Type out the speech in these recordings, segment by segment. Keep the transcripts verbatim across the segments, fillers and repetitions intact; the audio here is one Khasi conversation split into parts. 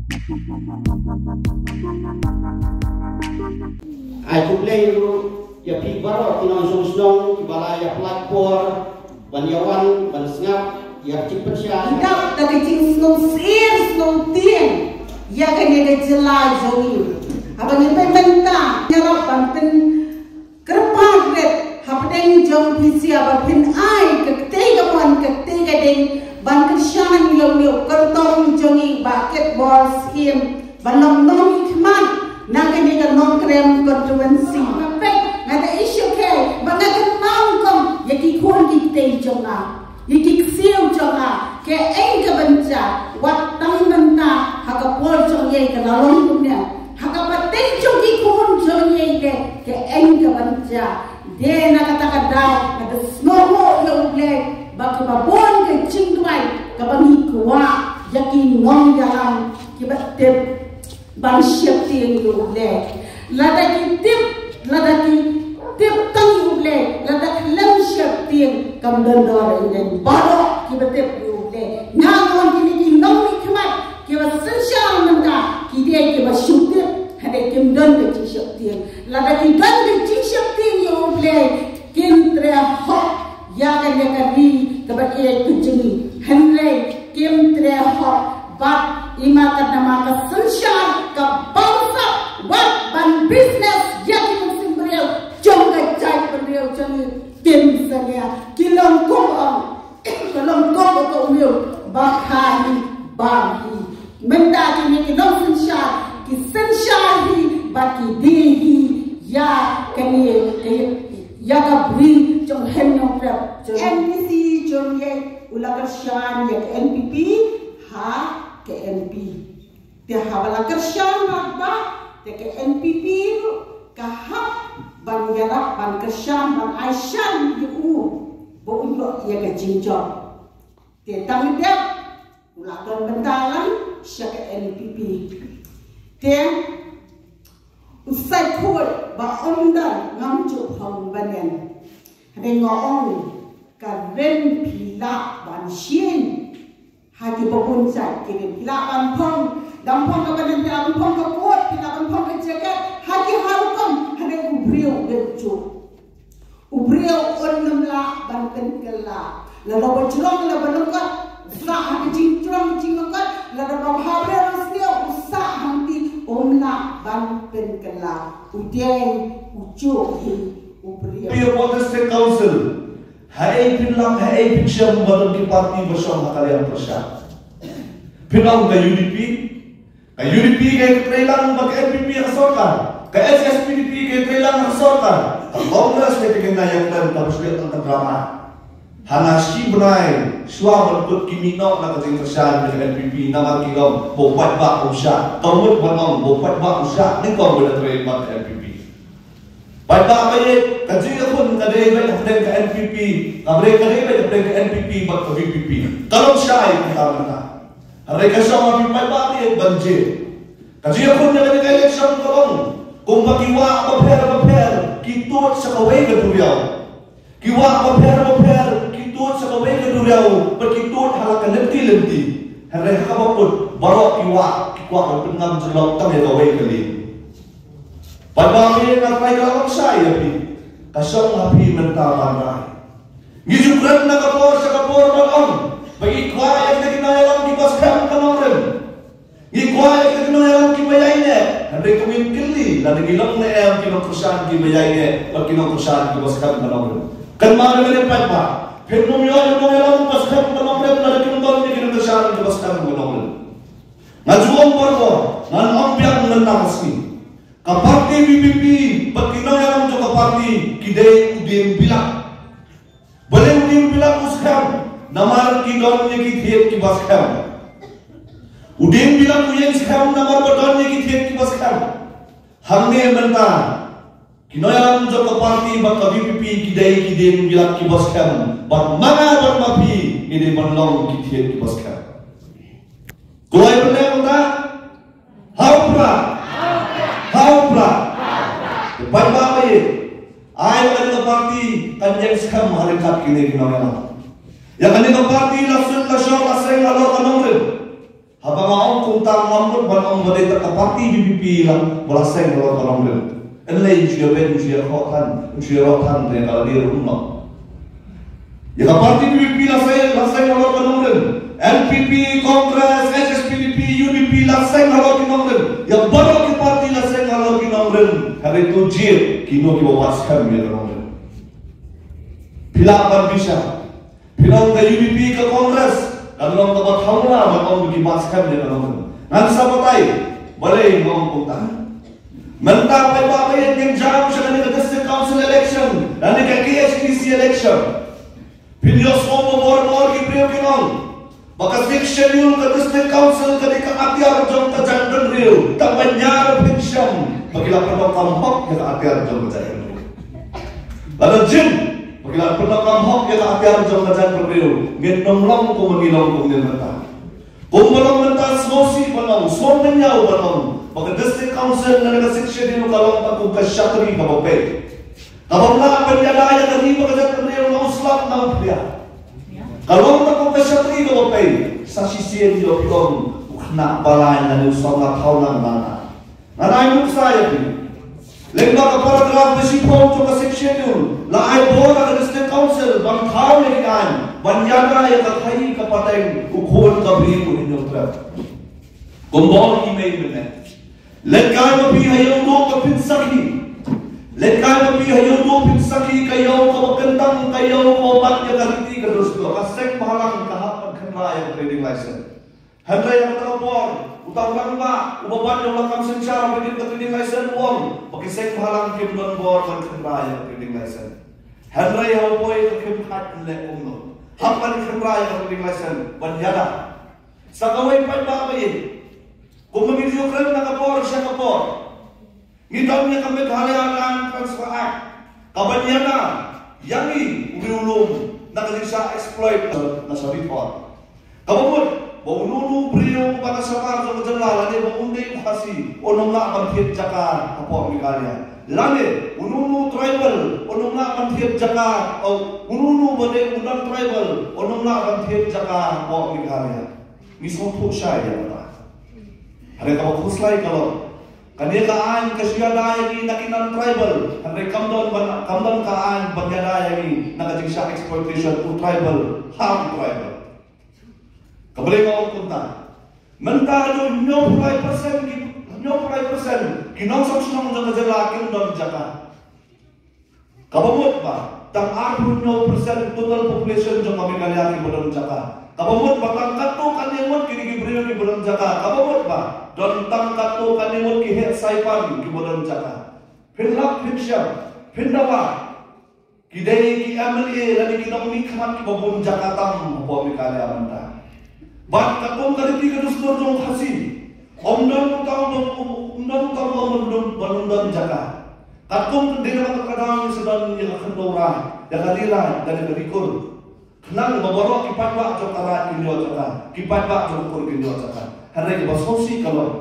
Ai khublei ruh ïa phi baroh ki nongshong shnong kiba la ïa pynlait por ban ïa wan ban sngap ïa ka jingpynshai. Ngi dap da ka jingsngewsih sngewtieng ïa kane ka jylla jong ngi. Haba ngi peit mynta ngi ïarap ban pyn kyrpad rit hapdeng jong phi sha ba phin ai ka ktei ka mon ka ktei ka ding ban kyrshan ïa une u kyrtong jong ngi Bah Kitbor Syiem ban long nongmihkhmat na kane ka Nongkrem constituency. Nga peit nga da issue ke ba nga kynmaw kum ïa ki khun ki ktei jong nga. Ïa ki ksiew jong nga, kaei kaban jia, wat tang mynta, ha ka por jong ngi ka la long kumne. Ha ka pateng jong ki khun jong ngi, kaei kaban jia. Te na kata ka daw, nga da sngewnguh ïa U Blei, ba kaba bun ka jingduwai, kaba ngi kwah, ïa ki nongïalam, kiba tip ban sheptieng ïa U Blei. Lada ki tip, lada ki tip tang ïa U Blei, lada khlem sheptieng kam don dor ïa ngi baroh kiba tip ïa U Blei. Nga ong kine ki nongmihkhmat kiba synshar mynta ki dei kiba shu tip, hynrei kim don ka jingsheptieng. Lada ki don ka jingsheptieng ïa U Blei kin treh hok ïa kane ka ri kaba ïeit ka jong ngi. Hynrei kim treh hok bad i ma ka nama ka synshar ka bamsap wat ban business ïa ki mynsiem briew jong ka jaitbynriew jong ngi. Kim sangeh ki long kum ong ka long kum ka u miew ba kha hi ba hi. Mynta kine ki nongsynshar ki synshar hi bad ki die hi ïa kane ka ïa ka bri jong Hynñiewtrep jong N P C jong ïa u la kyrshan ïa ka N P P ha ka N P. Te haba la kyrshan bad ba te ka N P P ruh ka hap ban ïarap ban kyrshan ban aishan ïa u ba u ïoh ïa ka jingjop. Te tang dep u la don bynta lang sha ka N P P. Te u sa khuid ba ym don ngam ju phong banen. Hynrei nga ong ka rim phi lah ban shin. Ha ki ba bun jait ki rim phi lah ban phong. Dang phong ka banen phi lah ban phong ka kot phi lah ban phong ka jaket. Ha ki ha rukom hynrei u briew u dei u juk. U briew un ym lah ban pynkylla. Lada ba jrong lada ba lyngkot u sah ha ka jingjrong jinglyngkot. Lada ba bha briew u sniew u sah hangtei um lah ban pynkylla. U dei u juk hi u briew. Phi ïa Border State Council. Haei phin lap haei phin shem ba don ki party ba shong ha ka liang pyrshah. Phin ong ka U D P. Ka U D P ka trei lang bad ka N P P ha sorkar. Ka H S P D P ka trei lang ha sorkar. Ka Congress ka trei lang ha sorkar. Ka Congress ka trei lang ha sorkar. Hana shi bnai shuwa ban kut ki mih noh na ka jingkyrshan ka N P P namar ki ong ba u paidbah um shah. Ka mut ban ong ba u paidbah um shah. Nyngkong ba da trei bad ka N P P. Paidbah ba ïeit, ka jingïakhun ka dei beit hapdeng ka N P P, ka briew ka dei beit hapdeng ka N P P bad ka V P P. Ka long shai kumta mynta. Hynrei ka shong ha phi paidbah ba ïeit ban jied. Ka jingïakhun ïa kane ka election ka long kumba ki wah bapher bapher ki tuid sha kawei ka duriaw. Ki wah bapher bapher ki tuid sha kawei ka duriaw bad ki tuid ha la ka lynti lynti. Hynrei ha kaba kut baroh ki wah ki kwah ban pynngam jyllop tang ïa kawei ka lieng. Paidbah ba ïeit, nga trai ka long shai ïa phi. Ka shong ha phi mynta ban rai. Ngi ju kren na ka por sha ka por ban ong ba ngi kwah ïa kita ki nongïalam kiba skhem ka nongrim. Ngi kwah ïa kita ki nongïalam kiba ïaineh. Hynrei to ngin kylli lada ngi long ne em ki nongkyrshan kiba ïaineh bad ki nongkyrshan kiba skhem ka nongrim. Kynmaw ïa kane paidbah. Phin ym ïoh ïa u nongïalam uba skhem ka nongrim lada kim don ïa ki nongkyrshan kiba skhem ka nongrim. Nga ju ong baroh, ngan ong biang mynta ka sngi. Ka party V P P bad ki nongïalam jong ka party ki dei u dieng bilak. Balei u dieng bilak u skhem? Namar ki don ïa ki thied kiba skhem. U dieng bilak u ïeng skhem namar ba don ïa ki thied kiba skhem. Hangne mynta ki nongïalam jong ka party bad ka V P P ki dei ki dieng bilak kiba skhem. Bad ma nga bad ma phi ngi dei ban long ki thied kiba skhem. Kloi pynlong ta? Hau pra. Hau pra. Te paidbah ba ïeit, ai ba kane ka party kan ïeng skhem ha ryngkat kine ki nongïalam. Ïa kane ka party la sut la shong la seng halor ka nongrim. Haba nga ong kumta ngam mut ban Ba dei tang ka party U D P lang ba la seng halor ka nongrim. Hynrei shu ïa beiñ, shu ïa khoh than, shu ïa roh than te ka la dei ruh noh. Ïa ka party U D P la seng, la seng halor ka nongrim. N P P, Congress, H S P D P, U D P la seng halor ki nongrim. Ïa baroh ki party la seng halor ki nongrim. Hynrei to jied kino kiba wad skhem ïa ka nongrim. Phi lah ban bishar. Phi ong ka U D P, ka Congress kan long kaba thaw la ban ong ki wad skhem ïa ka nongrim. Ngan sa batai balei nga ong kumta. Mynta paidbah ba ïeit, ngin jam sha kane ka District Council election, kane ka K H A D C election. Phin ïohsngew ba bor bor ki briew kin ong ba ka Sixth Schedule, ka District Council ka dei ka atiar jong ka jaitbynriew. Tang ban ïa phin shem ba ki la pyndonkam hok ïa ka atiar jong ka jaitbynriew. Lada jin ba ki la pyndonkam hok ïa ka atiar jong ka jaitbynriew, ngin ym long kumba ngi long kumne mynta. Kumba long mynta, sngewsih ban ong, sngewmynñiaw ban ong ba ka District Council na ka Sixth Schedule ka long tang kum ka shatri kaba pei. Kaba ym lah ban ïada ïa ka ri bad ka jaitbynriew, na u slap na u phria. Ka long tang kum ka shatri kaba pei. Sa shisien ïoh phi ong u khynnah ba lai lane u samla thaw lang ba na. Ngan ai nuksa ïa phi. Lyngba ka paragraph ba shiphew jong ka Sixth Schedule la ai bor ha ka District Council ban thaw ïa ki aiñ ban ïada ïa ka khaii ka pateng u khun ka briew u Hynñiewtrep. Kumba ong i mei mynne. Leit kai ma phi ha ïew duh ba phin sakhi. Leit kai ma phi ha ïew duh phin sakhi, ka ïew kaba kyntang, ka ïew kaba bat ïa ka riti ka dustur. Ka seng bhalang ka hap ban kynra ïa ka trading license. Hynrei ha kata ka por, uta u rangbah uba bat ïa u lakam synshar ba kin ka trading license u ong ba ki seng bhalang kim don bor ban kynra ïa ka trading license. Hynrei ha u poi ka khim khat leh kumno. Hap ban kynra ïa ka trading license ban ïada. Sa kawei paidbah ba ïeit, kumba ngi ju kren na ka por sha ka por, ngi don ïa ka Meghalaya Land Transfer Act kaban ïada ïa ngi u riewlum na ka jingshah exploit na sha ri thor. Kaba mut ba uno uno u briew uba na shabar jong ka jylla lane ba un dei u Khasi un ym lah ban thied jaka hapoh Meghalaya. Lane uno uno u tribal un ym lah ban thied jaka, oh, uno uno ba dei u non-tribal un ym lah ban thied jaka hapoh Meghalaya. Ngi sngewthuh shai ïa kata. Hynrei kaba khuslai ka long, kane ka aiñ ka shu ïada ïa ngi na ki non-tribal, hynrei kam don ban, kam don ka aiñ ban ïada ïa ngi na ka jingshah exploitation u tribal ha u tribal. Kaba dei nga ong kumta, mynta haduh hynñiewphew lai percent ki, hynñiewphew lai percent ki nongshong shnong jong ka jylla kim don jaka. Kaba mut ba tang arphew hynñiew percent total population jong ka Meghalaya kiba don jaka. Kaba mut ba tang katto katne ngut kine ki briew kiba don jaka. Kaba mut ba don tang katto katne ngut ki heh saipan kiba don jaka. Phin lap phin shem, phin dawa, ki dei ki M L A lane ki nongmihkhmat kiba bun jaka tam hapoh Meghalaya mynta. Bad katkum ka riti ka dustur jong u Khasi, ym don uta uba, ym don uta uba ym don, ba ym don jaka. Katkum ka dei na ka dang ngi sa don ïa ka khyndew raid, ïa ka ri raid, ïa ka ri kur. Khnang ba baroh ki paidbah jong ka raid kin ïoh jaka, ki paidbah jong ka kur kin ïoh jaka. Hynrei kaba sngewsih ka long,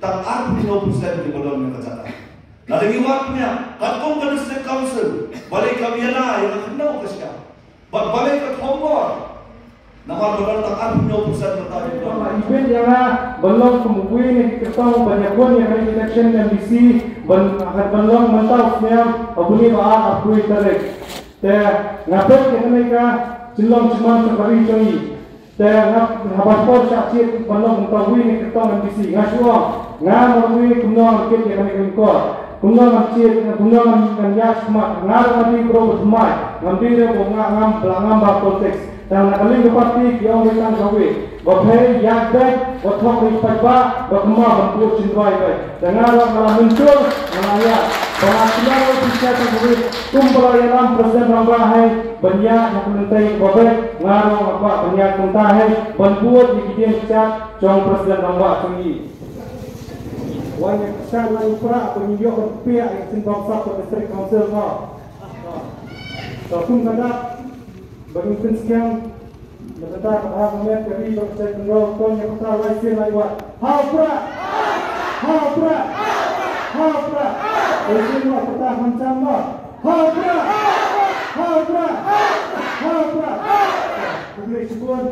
tang arphew hynñiew percent kiba don ïa ka jaka. Lada ngi wad pynïaid katkum ka District Council, balei kam ïada ïa ka khyndew ka shyiap? Bad balei ka thombor? Namar ba don tang arphew hynñiew percent mynta ki don. Ba ibit ïa nga ban long kum uwei na ki kyrtong ban ïakut ïa ka election M D C, ban, ban long mynta u sniam ha u bnai ba ar, arphew tarik. Te nga peit ïa kane ka jinglong jingbam jong ka ri jong ngi. Te nga, haba por shah jied ban long uwei na ki kyrtong M D C, nga shu ong, nga ma uwei kumno ngan kit ïa kane ka lyngkor, kumno ngan jied, kumno ngan, ngan ïaid shakhmat. Nga ruh nga dei briew ba thymmai, ngam dei ruh ba nga ngam, ba la ngam bha politics. Tang na ka liang ka party ki ong ruh tang kawei, ba phi ïaid beit, ba thok ïa ki paidbah, ba kynmaw ban buh jingduwai beit. Te nga ruh nga la mynjur, nga la ïaid. Ba nga kynmaw ruh phi ïaid tang kawei, kumba la ïalam President Rangbah hi ban ïaid ha ka lynti kaba beit, nga ruh nga kwah ban ïaid kumta hi ban bud ïa ki dieng kjat jong President Rangbah jong ngi. Wan ïa ka shan, wan ïa u prah ba ngin ïoh ban kpiah ïa ka jingbamsap ka District Council mo. Ka kum ka dak ba ngin pynskhem. Mynta ka bha ka met ka ri bad ka jaitbynriew, to ngin pyrta lai sien lai wat. Ha u prah! Ha u prah! Ha u prah! Lai sien wat, pyrta khamtam mo. Ha u prah! Ha u prah! Ha u prah! Khublei shibun.